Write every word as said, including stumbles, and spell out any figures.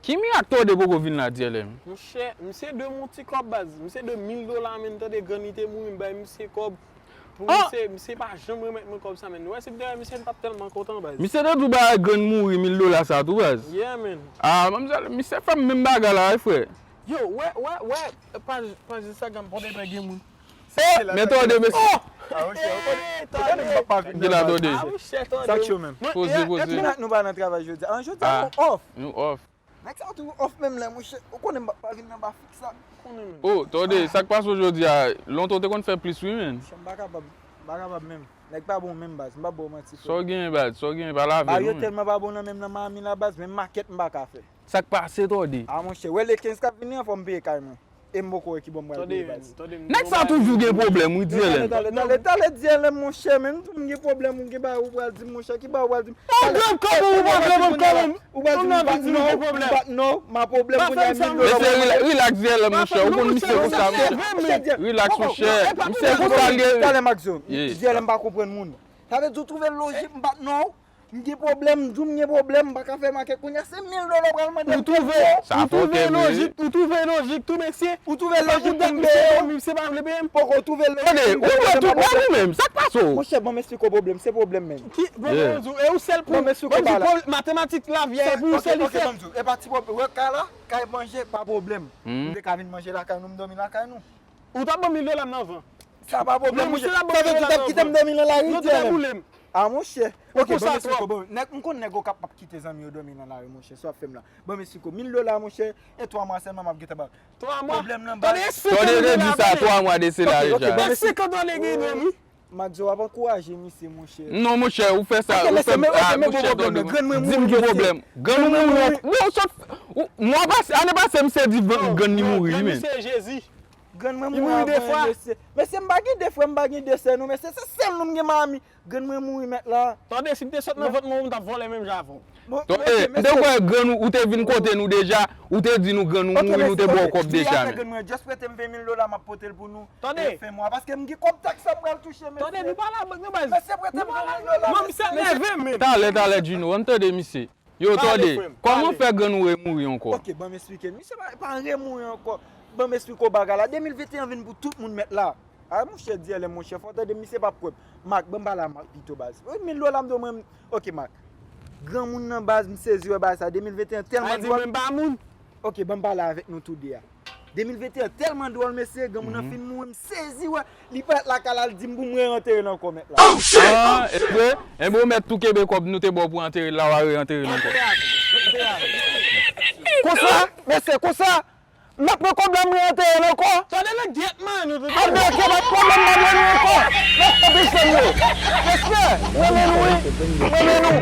Ki mirak Tòde poko vin la, D L M? Monchè, misye dwe m yon ti kòb, baz. Misye dwe mil dola, menn, tande, grann li te mouri, m bay misye kòb. Pou misye, misye pa janm remèt mwen kòb sa, menn. Ou wè, si m te wè misye, m t ap tèlman kontan, baz. Misye te tou bay grann mouri mil dola sa tou, baz. Yeah, menn. Ah, manmzèl, misye fè m menm bagay la, wi, frè. Yo, wè, wè, wè, paj, paj Instagram Pòdepè gen moun. Oh, men Tòde, mesye. Oh! Ah, monchè, ou konnen, ou konnen m pa vin nan baz. Ki la, Tòde? Ah, monchè, Tòde. Sa k cho menm? Poze, poze. Mwen, e, e, nou pa nan travay jodi a. Ah, jodi a, nou off. Nou off. Nèg sa tou off menm lè, monchè. Ou konnen m pa, pa vin nan ba fiks la. Ou konnen menm. Oh, Tòde, sa k pase w jodi a? Lontan w te konn fè plis, wi, menn. Monchè, m pa kapab, m pa kapab menm. Nèg pa bon menm, baz. M pa ba w manti, frè. Sa w genyen, baz? Sa w genyen? Pa lave non, menn. Ba yo tèlman pa bon nan menm nan Miami la, baz. Menm makèt m pa ka fè. Sa k pase, Tòde? Ah, monchè, wè le kenz k ap vini an, fò m peye kay mwen. E m poko wè ki bò m pral peye, baz. Nèg sa toujou gen pwoblèm, wi, D L M. Talè, talè, talè, talè, D L M, monchè, men, m tou m gen pwoblèm, ou gen bagay ou pral di m, monchè, ki bagay ou pral di m? Ou gen kòb ou pa vle ban m kòb. Ou pral di m bat non, ou bat non, ma pwoblèm kounye a mil dola. Mesye, rela-, relax, D L M, monchè, ou konn misye konsa, monchè. Relax, monchè. Misye konsa l ye. Talè, Maxo, D L M pa konprann moun. Sa vle di ou twouve lojik m bat non? M gen pwoblèm, m di w m gen pwoblèm, m pa ka fè makèt kounye a, se mil dola w pral mande m. Ou twouve, ou twouve lojik, ou twouve lojik tou, mesye. Ou twouve lojik pou m peye yo? Misye pa vle peye m. Poko twouve lojik pou m peye yo, ou pran tout bal ou menm, sa k pase w? Monchè, ban m esplike w pwoblèm, se pwoblèm menm. Ki pwoblèm ou di w? E ou sèl pou, ban m di w, matematik lavi a, e pou ou sèl li fèt. Ok, ok, ban m di w, e pa ti pwoblèm, wè kay la, kay manje, pa pwoblèm. M te ka vin manje lakay nou, m dòmi lakay nou. Ou t ap ban m mil dola m nan van. Sa pa pwoblèm, monchè. Sa vle di w t ap kite m dòmi nan lari, D L M? Ah, monchè. Ok, ban m esplike w, bon, nèg, m konn nèg Okap p ap kite zanmi yo dòmi nan lari, monchè, sa w ap fè m la. Ban m esplike w, mil dola, monchè, e twa mwa sèlman m ap gentan ba w. Twa mwa? Pwoblèm nan, baz. Tòde, tòde di sa, twa mwa de sela deja. Ok, ok, ban m esplike w. Senkant dola gen dòmi. Maxo, w ap ankouraje misye, monchè. Non, monchè, ou fè sa, ou fè, ah, monchè, tande. Di m ki pwoblèm. Grann mwen mouri. Bon, ou sot, ou, mwa pase, ane pase, misye di grann li mouri, wi, menn. Grann mwen mouri avan, mesye. Mesye, m pa gen de frè, m pa gen de sè, non, mesye, se sèl nou m gen Miami. Grann mwen mouri, mèt la. Tande, si m te sot nan vant mwen, m t ap vòlè menm jan avè w. Tande, m te kwè grann ou, ou te vin kote nou deja, ou te di nou grann ou mouri, nou te ba w kòb deja, menn. Grann mwen, just prete m ven mil dola, m ap pote l pou nou. Tande. Fen mwa, paske m gen kòb taks sa m pral touche, mesye. Tande, nou pa labank, non, baz. Mesye, prete m ven mil dola, mesye. Talè, talè, Gino, ann tande misye. Yo, tande, kòman fè grann ou remouri ankò? Ok, ban m esplike n. Misye pa, pa remouri ankò. Ban m esplike w bagay la. De mil venteyen vin pou tout moun, mèt la. A, monchè, D L M, monchè, fò w tande, misye p ap kwè m. Mak, ban m pale a Mak pito, baz. Wi, mil dola m do mwen. Ok, Mak. Granmoun nan, baz, m sezi wè bagay sa. De mil venteyen tèlman dwòl. Sa di mwen m pa moun? Ok, ban m pale avèk nou tou de a. De mil venteyen tèlman dwòl, mesye, granmoun nan fin mouri, m sezi wè. Li parèt lakay la, l di m pou m re-antere l ankò, mèt la. Ah, e vre? Enben, ou mèt tou kenbe kòb nou te ba w pou antere l la, w a re-antere l ankò. Konsa, mesye, konsa, m ap pran kòb la, m re-antere l ankò. Tande nan gyèt man nou tou. Ap de kè, pa pwoblèm, m ap re nou ankò. Mèt fè pis fè m yo. Mesye, renmen nou, wi. Renmen nou.